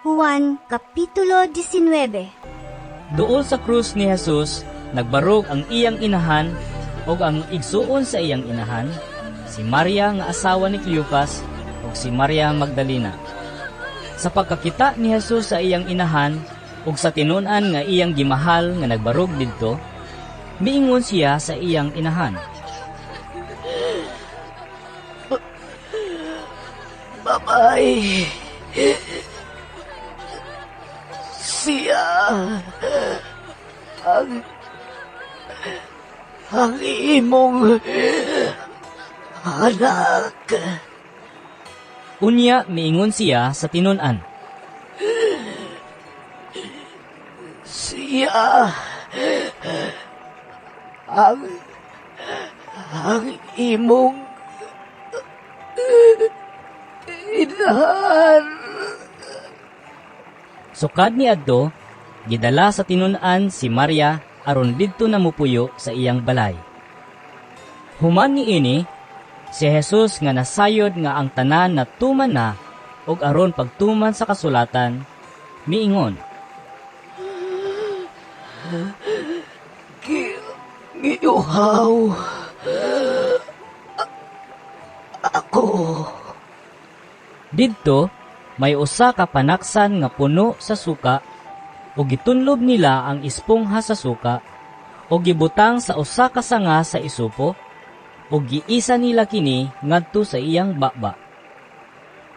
Juan Kapitulo 19. Duol sa krus ni Jesus, nagbarog ang iyang inahan ug ang igsuon sa iyang inahan, si Maria nga asawa ni Cleopas ug si Maria Magdalena. Sa pagkakita ni Jesus sa iyang inahan ug sa tinun-an nga iyang gimahal nga nagbarog didto, miingon siya sa iyang inahan, "Babae, siya ang imong anak." Unya miingon siya sa tinun-an, "Siya ang imong inahan." Sukad niadto, gidala sa tinun-an si Maria aron didto na mupuyo sa iyang balay. Human niini, si Jesus nga nasayod nga ang tanan natuman na ug aron pagtuman sa kasulatan, miingon, "Giuhaw ako." Didto, may usa ka panaksan nga puno sa suka ug gitunlob nila ang espongha sa suka ug gibutang sa usa ka sanga sa isupo ug giisa nila kini ngadto sa iyang baba.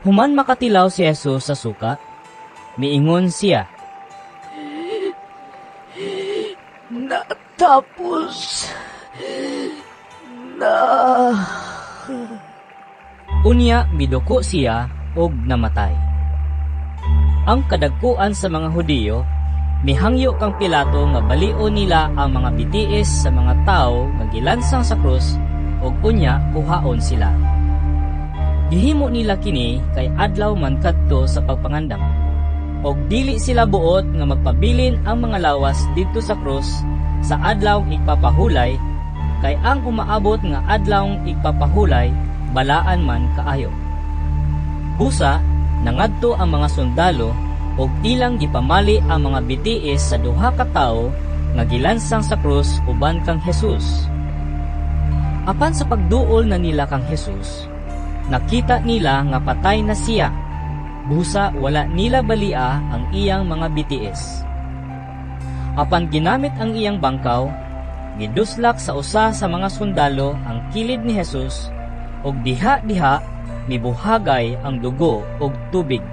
Human makatilaw si Jesus sa suka, miingon siya, "Natapos na." Unya miduko siya ug namatay. Ang kadagkuan sa mga Hudiyo mihangyo kang Pilato nga balion nila ang mga bitiis sa mga tawo nga gilansang sa krus ug unya kuhaon sila. Gihimo nila kini kay adlaw man kadto sa pagpangandam. Og dili sila buot nga magpabilin ang mga lawas didto sa krus sa adlaw igpapahulay, kay ang umaabot nga adlaw igpapahulay balaan man kaayo. Busa nangadto ang mga sundalo ug ilang gipamali ang mga bitiis sa duha ka tawo nga gilansang sa krus uban kang Jesus. Apan sa pagduol na nila kang Jesus, nakita nila nga patay na siya. Busa wala nila balia ang iyang mga bitiis. Apan ginamit ang iyang bangkaw, giduslak sa usa sa mga sundalo ang kilid ni Jesus ug diha-diha mibuhagay ang dugo ug tubig.